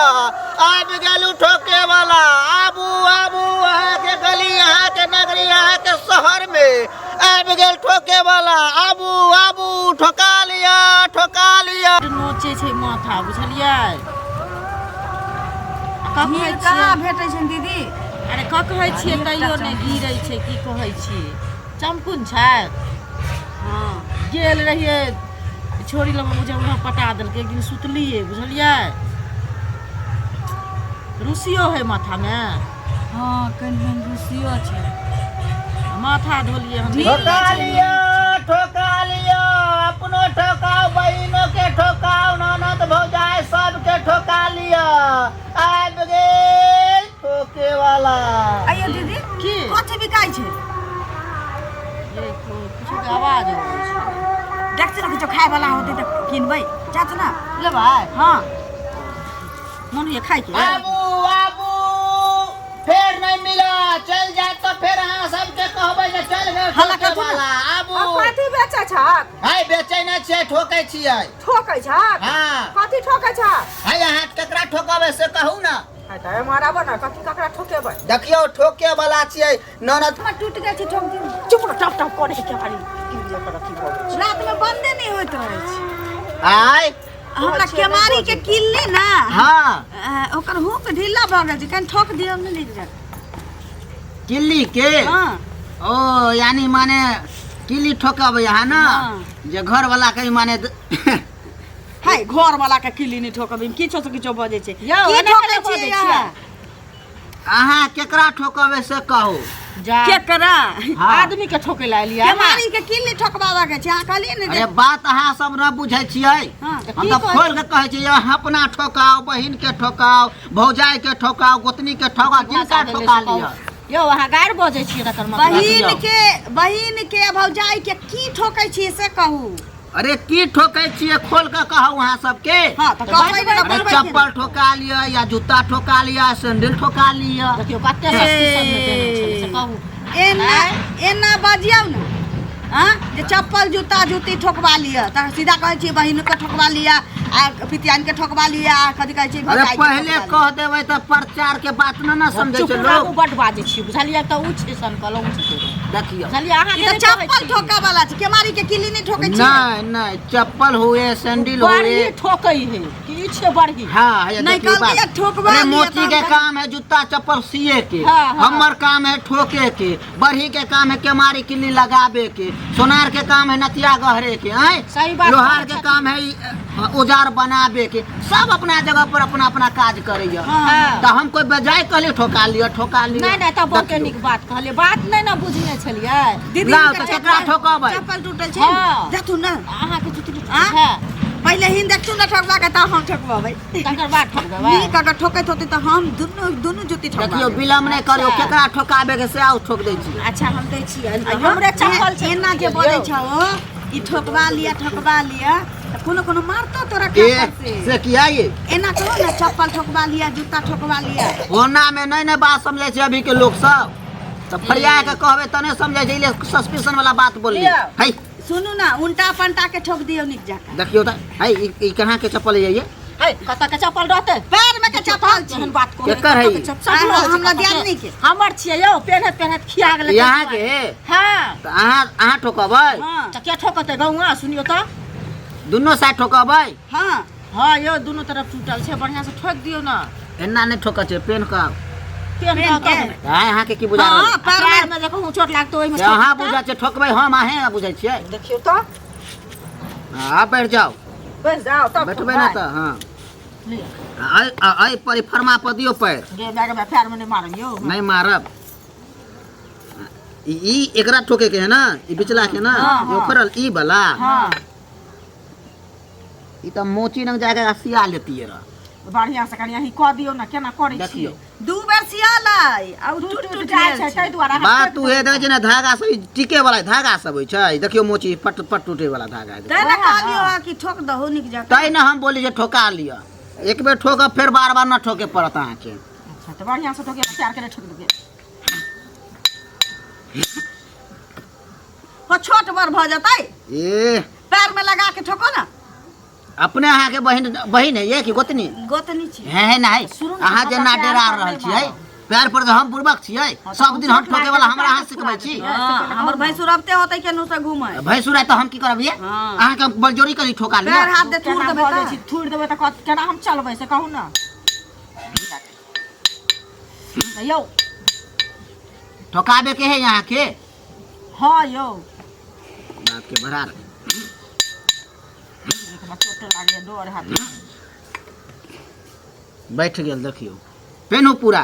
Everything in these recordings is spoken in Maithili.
आबि गेलू ठोके वाला। आबू आबू, अहाँके गली, अहाँके नगरी, अहाँके शहरमे आबि गेल ठोके वाला। आबू आबू, ठोका लिअ, ठोका लिअ। नोचै छै माथा, बुझलियै? आ कहै घी कहाँ छियै भेटै छै दीदी? अरे क कहै छियै तैयो नहि गिरै छै। की कहै छियै, चमकुन छै। हँ। गेल रहियै छोरी लग, मुझे वहाँ पटा देलकै। एक दिन सुतलियै, बुझलियै? रुसियो है माथामे। हँ, कनि कनि रुसियो छै। माथा धोलियै हम। ठोका लिअ, ठोका लिअ। अपनो ठोकाउ, बहिनो के ठोकाउ, ननद भौजाइ सबके ठोका लिअ। आबि गेल ठोके वाला। आइयो दीदी। की? कथी बिकाइ छै? ये किछो के आवाज अबै छै। देखते ने, किछो खाय वाला होतै तऽ किनबै। चाचू ने। लेबै? हँ। मोन होइए खायके। आबू आबू, फेर नहीं मिला चल जाए तो फेर अहाँ सबके कहबै जे चल गेल हल्ला ठोके करथुन ने। वाला। आबू। कथी बेचै छहक? है, बेचै नहि छियै, ठोकै छियै। ठोकै छहक? हँ। कथी ठोकै छहक? है, अहाँ केकरा ठोकबै से कहू ने। है तऽ एम्हर आबऽ ने, कथी ककरा ठोकेबै? देखियौ, ठोके वाला छियै ननद। हमर टूटि गेल छै, ठोक दियौ। चुप रह, टप टप करे के भारी गिर अथी भऽ गेल छै। रातिमे बन्दे नहि होइत रहै छै। आय? हमरा केमारी के किल्ली ने, ओकर हुक ढीला भऽ गेल छै, कनि ठोक दियौ ने नीक जकाँ। किल्ली के? हँ। ओ यानी माने किल्ली ठोकबै अहाँ ने? हँ। जे घर वाला के माने हाय, घर वाला के किल्ली नहि ठोकबै, किछो से किछो बजै छै। यौ, की एना ठोकै केना छियै बजै अहाँ? छियै? अहाँ केकरा ठोकबै से कहू। जा। केकरा? हाँ। आदमी के ठोके ला एलियै। केमारी के किल्ली ठोकबाबऽ के छै, अहाँ कहलियै ने जे अरे बात अहाँ सब न बुझै छियै। हँ। हम तऽ खोल के कहै छियै, अहाँ अपना ठोकाउ, बहिन के ठोकाउ, भौजाई के ठोकाउ, गोतनी के ठोकाउ, जिनका ठोका लिअ। यौ, अहाँ गारि बजै छियै, तकर मतलब बहिन के, बहिन के भौजाई के की ठोकै छियै से कहू। अरे की ठोकै छियै, खोल के कहू अहाँ सबके। हँ तऽ कहबै ने, अरे बोलबै चप्पल ठोका लिअ या जूता ठोका लिअ, सैंडल ठोका लिअ। देखियौ कते सस्ती सबमे देने छलै, से कहू। एना एना बजियौ ने, हाँ, जे चप्पल जूता जूती ठोकवा लिअ तऽ सीधा कहै छियै बहिन के ठोकवा लिअ आ पितियान के ठोकवा लिअ आ कथी कहै छियै, अरे भौजाई के पहले ठोकवा लिअ। कह देबै तऽ प्रचार के बात न ने समझै चुप छै रहू। लोग। बड बाजै छियै, बुझलियै? तऽ उ छै सनकल, उ छै। देखियौ। बुझलियै अहाँ? ई तऽ चप्पल ठोका वाला छै, केमारी के किल्ली नहि ठोकै छियै। नहीं नहीं, चप्पल हुए, सैंडल हुए। बरही ठोकै है कि ई छै बरही? हाँ, है। नहीं, देखियौ कहलकै बात। ठोकवा अरे लिअ मोची तहन के काम है जूता चप्पल सिए के। हाँ, हाँ। हमर काम है ठोके के। बढ़ी के काम है केमारी किल्ली लगाबे के। सोनार के काम है नथिया गहरे के। आय सही बात लोहार कहै के छथिन। काम है ई, औजार बनाबे के। सब अपना जगह पर अपना अपना काज करैया। हाँ। तऽ हम कोई बजाय कहली ठोका लिअ, ठोका लिअ? नहि नहि, तऽ बहुते देखियौ। नीक बात कहलियै, बात नहि ने बुझने छलियै। दीदी लाउ हुनकर तऽ केकरा ठोकबै? चप्पल टूटल छै। हाँ। देखू ने। अहाँके जूती आँ? छै। पहिले हिन देखू ने ठोकबा के, तब हम ठोकबेबै। तकर बाद ठोकबै। नीक अगर ठोकैत होतै तऽ हम दुनू दुनू जूती देखियौ, ठोकबा। विलम्ब नहि करियौ। अच्छा। केकरा ठोकाबे के से आउ, ठोक दै छी। अच्छा, हम दै छियै, हमरे चप्पल छै। एना जे बजै छौ ई ठोकबा लिअ, ठोकबा लिअ, तऽ कोनो कोनो मारतो तोरा ए खापर से। से किया ये? एना कहो ने, चप्पल ठोकबा लिअ, जूता ठोकबा लिअ। ओना में नहीं ने बात समझै छै अभी के लोग सब, तऽ फरिया के कहबै तऽ नहि समझै छै, इसलिए सस्पिशन वाला बात बोलली। लिअ। है। सुनू ने, उल्टा पलटा के ठोक दियौ नीक जकाँ। देखियौ तऽ, है, ई ई कहाँ के चप्पल है ये? है, कतऽ के चप्पल रहतै? पैर में के चप्पल छै। एहन बात कहै। केकर है ई? हमरा ध्यान नहि के। हमर छियै यौ, पेन्हैत पेन्हैत खिया गेलै। यहाँ के? हँ। तऽ अहाँ अहाँ ठोकबै? हँ। तऽ के ठोकतै गौआ, सुनियौ तऽ। दुनू साइड ठोकबै? हँ। हँ यौ, दुनू तरफ टूटल छै, बढ़िआँ से ठोकि दियौ ने। एना नहि ठोकै छै, पेन के पेन पेन के। के। आय अहाँके की बुझा हँ रहल? पैर में पैर में देखो चोट लागतै ओहिमे। से अहाँ बुझै छियै, ठोकबै हम, अहें बुझै छियै। देखियौ तऽ। आ बैठ जाउ। बैस जाओ तब। बैठबै ने तऽ। हँ, अइ अइ पर, ई फरमा पर दियौ पैर। गे माय गे माय, पैर में नहि मारब यौ। नहीं मारब। ई ई एकरा ठोके के है ना, ई बिचला के ना? हाँ, ये उखड़ल ई वाला। हँ। ई तऽ मोची लग जाके सिया लेतियै रह। बढ़िआँ से कनि अहीं कऽ दियौ ने, केना करै छियै। देखियौ। दू बेर सियालै आ उ टूट टूट टूट टूट जाइ गेल छै छै। ताहि दुआरे अहाँ बात उहे देखै छै ने, धागा सब ई टिके वाला धागा सब होइ छै। देखियौ, मोची पट पट टूटे वाला धागा है। तैं ने ओएह ने। कहलियौ हँ कि ठोक दहो नीक जकाँ। तै ने हम बोली जे ठोका लिअ, एक बेर ठोकब फेर बार बार न ठोके पड़त अहाँके। अच्छा, तऽ बढ़िआँ से ठोकियौ, पैर के नहि ठोकि देबै। हो, छोट बड़ भऽ जेतै। ए पैर में लगा के ठोको ना। अपने अहाँके बहिन बहिन है ये कि गोतनी? गोतनी छी। है है नहीं। शुरू में अहाँ पता जेना पैर डरा पर रहल नहि छियै, मारब। पैर पर तऽ हम बुड़बक छियै। सब दिन हम ठोके वाला हमरा अहाँ सिखबै छी। हाँ, हमर भैंसुर अबते होतै केनहु से घूमै। भैंसुर आय तऽ हम की करब ये? हाँ। अहाँके हम बलजोरी करी ठोका लिअ। पैर हाथ दे थूर केना देबै भऽ जाइ तऽ। छी, थूरि देबै तऽ केना हम चलबै से कहू ने यौ। ठोकाबे के है अहाँके? हाँ यौ। बाप के बढ़ा रहे। हमरा चोट लागैए, डर हैत। बैठ गेल देखियौ, पेनू पूरा।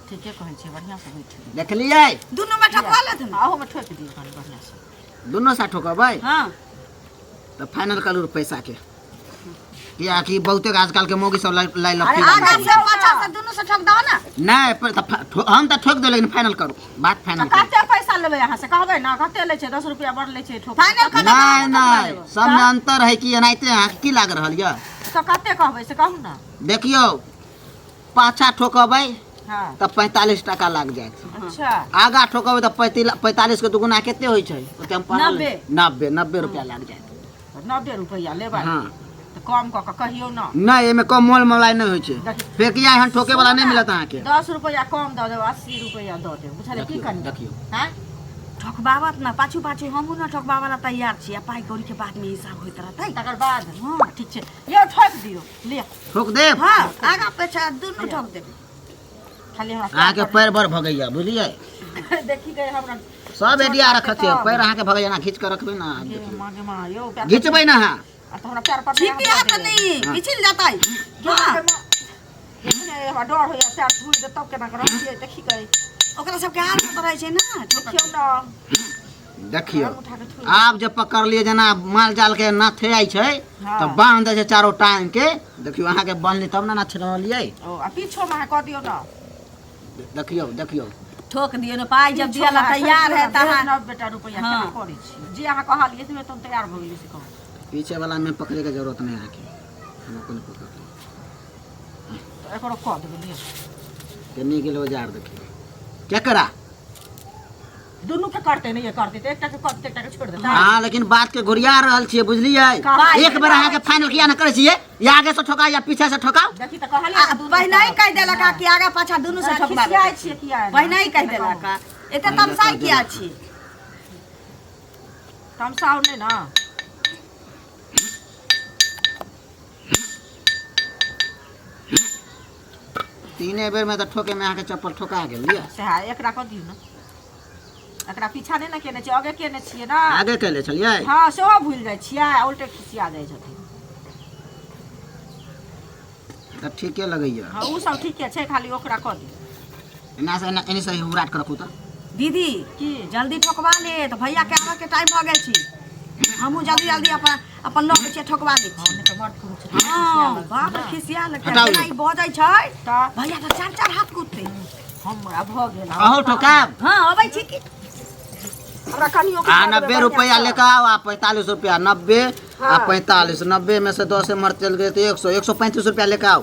ठीके कहै छियै, बढ़िआँ से बैठ गेल। देखलियै? दुनू में ठोकवा लेथिन। अहू में ठोकि दियौ कनि बढ़िआँ से। दुनू सा ठोकबै? हाँ। तऽ फाइनल करू पैसा के, कियाकि बहुते आजकल के मौगी सब लाइ लाइ अरे लफी आगा लागल। से पाछा से दुनू से ठोक दहो ना। नहि पर तऽ हम तऽ ठोक देब, लेकिन फाइनल करू बात, फाइनल करू। कते पैसा लेबै अहाँ से कहबै ने? कते लै छै? 10 रुपया बड़ लै छै ठोक। फाइनल कर। नहि नहि, सबमे अंतर है कि एनाहिते अहाँके की लाग रहल यऽ? तऽ कते कहबै से कहू ने। देखियौ, पाछा ठोकबै हँ तऽ 45 टाका लाग जायत। अच्छा। आगा ठोकबै तऽ 45 के दुगुना कते होइ छै? ओते हम पढ़ल। 90। 90, 90 रुपया लाग जायत। 90 रुपैआ लेबै? हँ। तऽ कम कऽ कऽ कहियौ ने। नहि, एहिमे कम मोल मोलाई नहि होइ छै। देखियौ। फेर किया एहन ठोके वाला नहि मिलत अहाँके। 10 रुपैआ कम दऽ देब, 80 रुपैआ दऽ देब, बुझलियै की? देखियौ, कनि देखियौ। हँ। ठोकबावत ना पाछू पाछू, हमहूँ ना ठोकबावला ला तैयार छी। आ पाइ कौड़ी के बाद में हिसाब होइत रहतै। तकर बाद। हँ, ठीक छै यौ, ठोकि दियौ, लिअ। ठोक देब। हाँ, आगा पाछा दुनू ठोक देबै। खाली हमरा अहाँके पैर बड़ भगैया, बुझलियै? देखी गए हमरा। सब एडिया रखत छै पैर अहाँके भगैया ना, खींच के रखबै ना। गे देखियौ। माँ, गे माँ यौ, पैर घिचबै ना अहाँ। आ तऽ हमरा पैर पर छिपिया तऽ नहीं पिछिल जतै। हाँ। हमरा डर होइया, पैर छुइ दे तब केना करब? देखी गए। ओकरा सबके हाथ में रहै छै ना। देखियौ ने। देखियौ। उठा के थूरि। आब जे पकड़लियै, जेना माल जाल के नाथे आई छै हाँ। तऽ बांध दै छै चारो टांग के। देखियौ, अहाँके बान्हली तब ने नाथ रहलियै। ओ आ पीछोमे अहाँ कऽ दियौ ने। देखियौ, देखियौ। ठोक दियौ ने, पाइ जब दिअ ला तैयार है तहाँ। 90 टा रुपैआ हाँ। केना करै छी? जे अहाँ कहलियै से तऽ हम तैयार भऽ गेलियै, से कहू। पीछे वाला में पकड़े के जरूरत नहीं अहाँके, हम अपन पकड़ लेब। तऽ एकरो कऽ देबै, लिअ। केने गेल औजार? देखियौ केकरा। दुनू के करतै? नहि करतै तऽ एकटा के करतै, एकटा के छोड़ि देतै। हाँ, लेकिन बात के घुरिया रहल छियै, बुझलियै? एक बेर अहाँके फाइनल किया ने करै छियै? या आगे से ठोकाउ या पीछे से ठोकाउ। देखी तऽ कहलियै आ पहिने ही कहि देलक आ कि आगा पाछा दुनू से ठोकबा। खिसियाइ छियै किया एना? पहिने ही कहि देलक आ। एते तमसाइ किया छी? तमसाउ नहि ने। तीने बेर में तऽ ठोके में अहाँके चप्पल ठोका गेल लिअ। सएह, एकरा कऽ दियौ ने। एकरा पीछा नहि ने केने छियै, आगे केने छियै ने। आगे कैले छलियै। हँ, सेहो भूलि जाइ छियै आ उल्टे खिसिया जाइ छथिन। तऽ ठीके लगैया। हँ, ओ सब ठीके छै, खाली ओकरा कऽ दियौ। एना से एना एने से हुराट के रखू तऽ। दीदी। की? जल्दी ठोकवा ले तऽ भैया के आबऽ के टाइम भऽ गेल छी। हमहूँ जल्दी जल्दी अपन अपन लऽ के छियै, ठोकवा दै हँ छी। नहि तऽ मर्द पुरुष छथिन, हँ, खिसिया बाप रे, लगथिन। खिसिया लगतै। हटाउ। जेना ई बजै छै, तऽ भैया तऽ चार चार हाथ कुदतै। हमरा भऽ गेल। अहूँ ठोकाब। हँ, अबै छी की। हमरा कनियो के आ कऽ देबै 90 बढ़िआँ रुपैआ सँ। लेके आउ। आ 45 रुपैआ, 90 आ 45, 90 में से 10 एम्हर चलि गेल तऽ 100, 135 रुपैआ लेके आउ।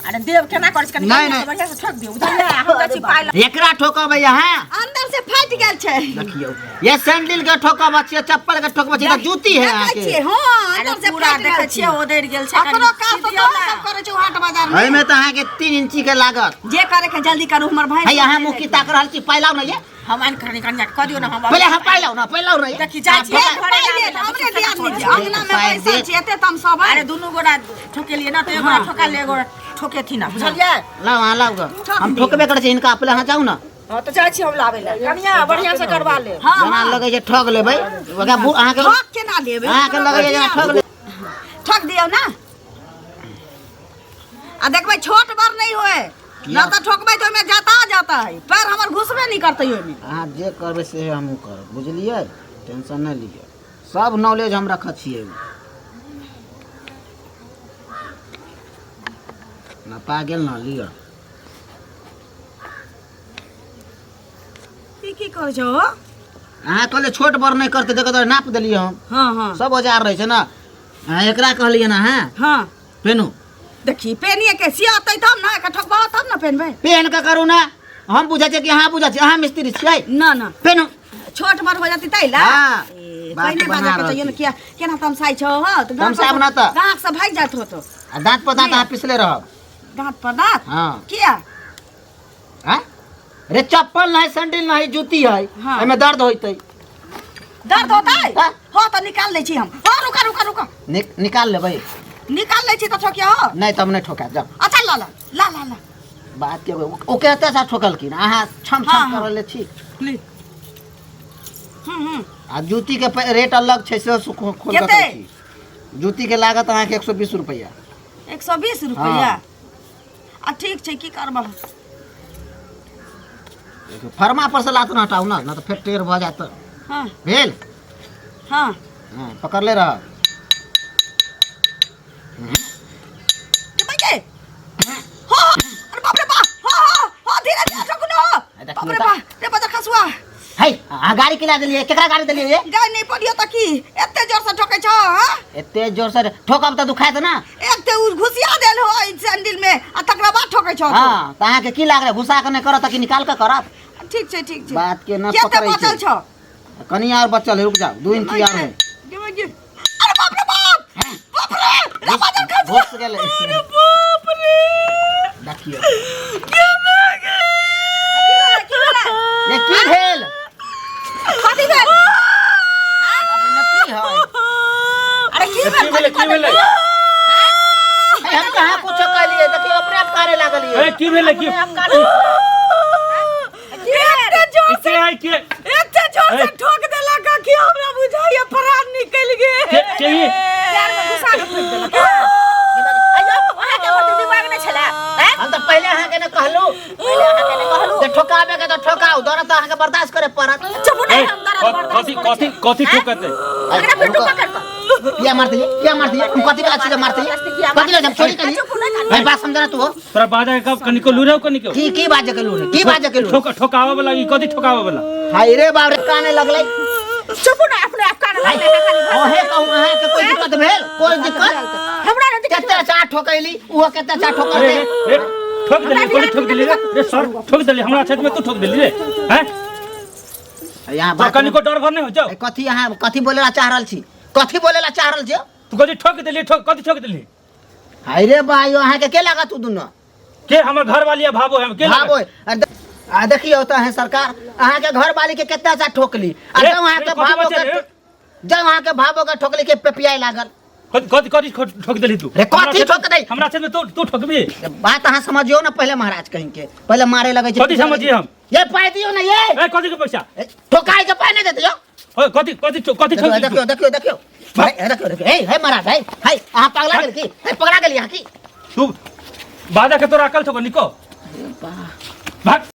अरे देव, केना करै छी? कनि नहि, बढ़िआँ से नहि। बढ़िआँ से ठोक दियौ, बुझलियै? हम जाइ छी पाइ लऽ। एकरा ठोकबै अहाँ। अंदर से फाटि गेल छै। देखियौ, ये सैंडल के ठोकब छियै, चप्पल के ठोकब छियै तऽ जूती है देखै अहाँके। छियै, हँ, अरे अंदर से पूरा फाटि देखै गेल छियै, छै। ओदरि गेल छै। अपनो कनि काज तऽ सी दियौ तोहर ने। सब करै छौ हाट बाजार में। एहिमे तऽ अहाँके 3 इंची के लागत। जे करे के जल्दी करू, हमर भाई। है, अहाँ मुँह की ताक रहल छी? पाइ लाउ ने ये। हम आनि कनि कनिया के कऽ दियौ ने हम। पहिले हम पाइ लाउ ने, पाइ लाउ ने ये। देखी, जाइ छियै आ, घरे। पाइ आबै देत, लए, हमरे देखियौ दियादनी केना छै। छोड़ै। अंगना में पाइ बैसल देत। छी, एते तमसबै। अरे दुनू गोरा ठोकेलियै ने, तऽ एक गोरा ठोका ले, एक गोरा ठोकेथिन ना, बुझलियै? लाउ अहाँ, लाउ गऽ। हम ठोकबे करै छी हिनका, पहिले अहाँ जाउ ने। हँ, तऽ जाइ छी हम लाबै लए। कनिया, बढ़िआँ से करवा लेब। हँ। जेना लगै छै ठग लेबै ओकरा अहाँके। ठक केना लेबै? अहाँके लगैए जेना ठग लेबै। ठक दियौ ने आ देखबै, छोट बड़ नहीं होए ना तऽ ठोकबै तऽ ओहिमे जाता जाता है, पैर हमर घुसबे नहीं करतै ओहिमे। अहाँ जे करबै से हमहूँ करब, बुझलियै? टेंशन नहि लिअ, सब नॉलेज हम रखै छियै। नपा गेल ने, लिअ। ई की करै छौ? अहाँ कहलियै छोट बड़ नहि करतै, देखो तऽ नाप देलियै हम। हँ हँ सब औजार रहै छै ने। अहाँ एकरा कहलियै ने अहाँ? हँ। पेनू। देखी, पेनिए के सियतै तब ने, एकरा ठोकबाओ तब ने पेनबै। पेन के करू ने। हम बुझै छियै कि अहाँ बुझै छियै, अहाँ मिस्त्री छियै। ना ना। पेनू। छोट बड़ हो जतै तै ला। हाँ। ए, बात पहिने बना बाजऽ के रहल चाहिए ने छी। किया केना तमसाइ छौ हँ तऽ गाहक तमसायब सब ना तऽ। गाहक सब भागि जाइत होतो आ दाँत पर दाँत अहाँ पिसले रहब दाँत पर दाँत हाँ किया हाँ? रे चप्पल नहीं सैंडल नहीं जूती है हाँ। एमे दर्द होइतै दर्द होतै हाँ। हो तऽ निकाल लै छी हम हो रुका रुका रुका निकाल लेबै निकाल लै छी तऽ ठोकिया हो नहीं तब नहीं ठोका जाओ अच्छा ला ला ला ला ला बात के ओ कहते सा ठोकलखिन अहाँ छम छम हाँ, हाँ। करले छी ले हम्म आ जूती के रेट अलग छै सेहो खोल के कते? कहै छी जूती के लागत अहाँके 120 रुपैआ 120 रुपैआ हाँ। आ ठीक छै की करबह फरमा पर से लात न हटाउ ना ना तऽ फेर टेढ़ भऽ जायत हाँ भेल हाँ हाँ पकड़ले रह के भाई के हो हो अरे बाप रे बाप हो हो हो धीरे धीरे ठोकू न हो देखियौ बाप रे तऽ। बाप रे बजा खसुआ है अहाँ गाड़ी किला देलियै केकरा गाड़ी देलियै ये? गाय नहीं पड़ियो तऽ की एते जोर से ठोकै छौ हाँ एते जोर से ठोकब तऽ दुखायत ना एते उ घुसिया देल हो ई सैंडल में आ तकरा बाद ठोकै छौ तू। हाँ तऽ अहाँके की लागलै घुसा के नहि करत तऽ की निकाल के करत ठीक छै ठीक छै बात के न कते पकड़ै बचल छै छौ कनि आर बचल है रुक जाओ 2 इंच आर है अरे बाप रे बाप बाप रे रे बाजल खसुआ घुस गेलै अरे बाप रे देखियौ के मागे की भेलै ये की भेल कथी भेल अब नपली है अरे की भेल की भेलै की भेलै ए, हम कहाँ कुछो कहलियै देखियौ अपने आप कारे लागलियै ए की भेलै की एते जोर के है के एते जोर से ए। ठोक देलक कि हमरा बुझाइया प्राण निकलि गेल के के ई? पैर में घुसा के फेंक देलक अयो अहाँके ओते दिमाग नहि छलै हैं हम तऽ पहिले अहाँके ने कहलू पहिले अहाँके नहि कहलू जे ठोकाबे के तऽ ठोकाउ दर्द तऽ अहाँके बर्दाश्त करे पड़त चुप ए, नहि हम दर्द बर्दाश्त कथी करै कथी छी। कथी ठोकतै एकरा फेर पकड़ कऽ किया मारते ये किया मारते ये हम कथी वाला चीज मारते ये कथी वाला हम चोरी करी चुप नहि भाई बात समझना तू हो तोरा बाजा के कब कनिको लूरे कनिको की की बाजे के लूरे की बाजे के लूरे ठोक ठोकावे वाला ई कथी ठोकावे वाला हाय रे बाप रे काने लगलै चुप ना अपने आप कान लगलै है खाली ओहे कहूं अहाँ के कोई दिक्कत भेल कोई दिक्कत हमरा नहि दिक्कत कते चार ठोकैली ओहो कते चार ठोकल अरे रे ठोक देली गोली ठोक देली रे रे सर ठोक देली हमरा क्षेत्र में तू ठोक देली रे हैं यहाँ तोरा बात कनिको डर भर नहीं हो जाओ कथी अहाँ कथी बोले ला चाह रहल छी कथी बोले ला चाह रहल छी तू कथी ठोक देली ठोक कथी ठोक देली हाय रे भाई अहाँ के के लागत उ दुनो के हमर घर वाली भाबो है के भाबो आ देखियो तो है सरकार अहाँ के घर वाली के कितना सा ठोकली आ रे, जब अहाँ रे, के कथी भाबो बचल के रे? जब अहाँ के भाबो के ठोकली के पेपियाई लागल कथी कथी कथी ठोक देली तू रे, कथी ठोक देली? हमरा क्षेत्र में तू तू ठोकबी बात अहाँ समझियो ना पहले महाराज कहीं के पहले मारे लगे छै कथी समझिए हम? ये पाई दियो ना ये ए कथी के पैसा ए, ठोकाई के पाई नहीं देते यो ओए कथी कथी कथी ठोक देखियो देली देखियो तू? देखियो देखियो हे, देखियो देखियो हे हे महाराज हे हे अहाँ पगला गेल की हे पगला गेल यहाँ की तू बाजा के तोरा अकल छौ निको भाग।